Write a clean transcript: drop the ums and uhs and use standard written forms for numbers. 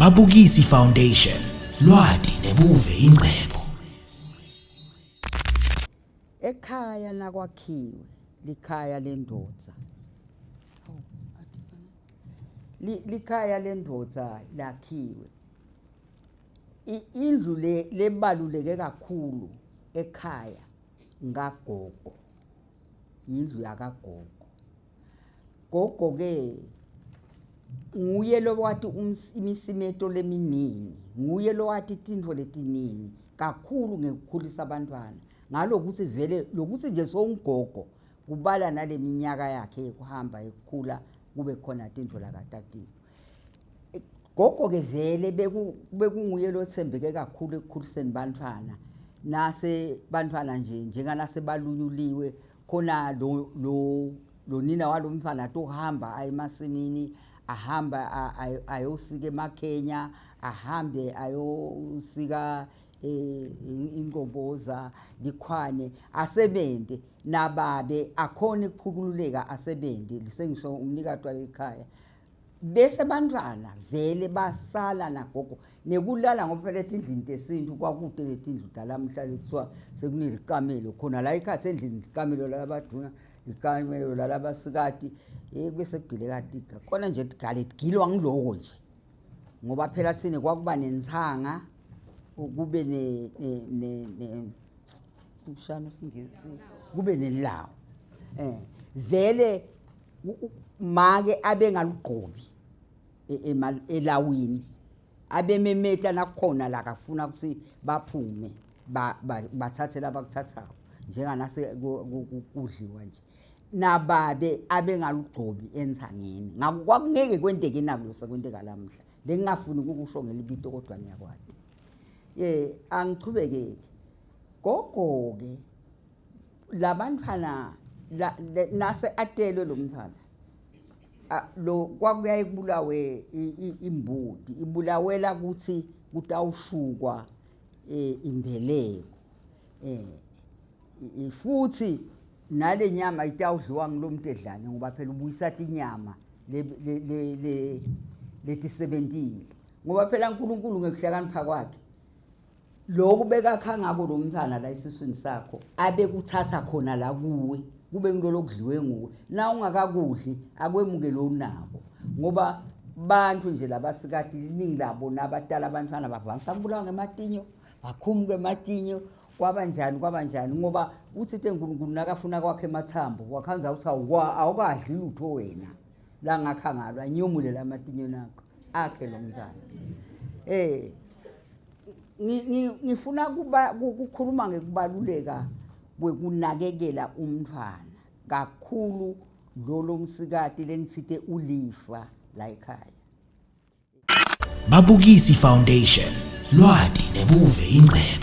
Babukisi Foundation, lwati nebuve ingcebo. Ekhaya nakwakhiwe likhaya lendvodza. Likhaya lendvodza lakhiwe. Indlu le lebaluleke kakhulu ekhaya ngagogo. Indlu yakagogo. Gogo ke nguye lowati imisimeto leminingi, nguye lowati tintfo letiningi kakhulu ngekukhulisa abantwana. Ngalokuthi vele lokuthi nje sowungugogo kubala naleminyaka yakhe yekuhamba yekukhula kube khona tintfo lakatatiko. Gogo ke vele bekunguye lothembeke kakhulu ekukhuliseni bantfwana. Nase bantfwana nje njenganase balunyuliwe khona lo lo lonina walomntfwana atohamba aye emasimini ahamba ayosika emakhenya ahambe ayosika eh, inqoboza likhwane asebenze nababe akhone ukukhululeka asebenze sengisho umnikati walekhaya bese bantfwana vele basala nagogo nekulala ngoba phela etindlini tesintu kwakude letindlu talamhla lekuthiwa sekunelikamelo khona la ikhathi endlini likamelo lalabaduna likamelo lalabasikati eh bese kugileka tiga khona nje tigale tigilwa ngiloko nje ngoba phela thina kwakuba nentsanga kube ne ne ne kushana singisi kube nelawo eh vele make abengalugqobi e, elawini abememeta nakukhona la kafuna ukuthi baphume bathathe labakuthathako njenganase kudliwa nje nababe abengalugcobi entsangeni ngako kwakungeke kwenteke nakulo sekwenteka lamuhla lengingafuni ukukusho ngelibito kodwa ngiyakwati eh angichubekeke gogo ke labantfwana nase atelwe lo mntfwana lo kwakuyaye kubulawe imbuti ibulawela ukuthi kutawushukwa eh, imbeleko eh futhi nale nyama itawudliwa ngilomntedlane ngoba phela ubuyisa tinyama le le le letisebentile ngoba phela uNkulunkulu ngekuhlakanipha kwakhe Lokhu bekakha ngako lo mntwana la esiswini sakho abekuthatha khona la kuwe kube ngilolo kudliwe nguwe na ungakakudli akwemukele unako ngoba bantu nje labasikati liningi labo nabatala abantwana bavamisa kubulawa ngematinyo bakhumuke ematinyo kwaba njani kwaba njani ngoba uthi te uNkulunkulu nakafuna kwakhe emathambo wakhanza uthi awukadli lutho wena la ngakha ngalo anyomule lamatinyo nakho akhe lo mntwana eh ngifuna kuba ukukhuluma ngekubaluleka kwekunakekela umntwana kakhulu lo lomsikati lengitsite ulifa la ekhaya. Babukisi Foundation, lwati nebuve ingcebo.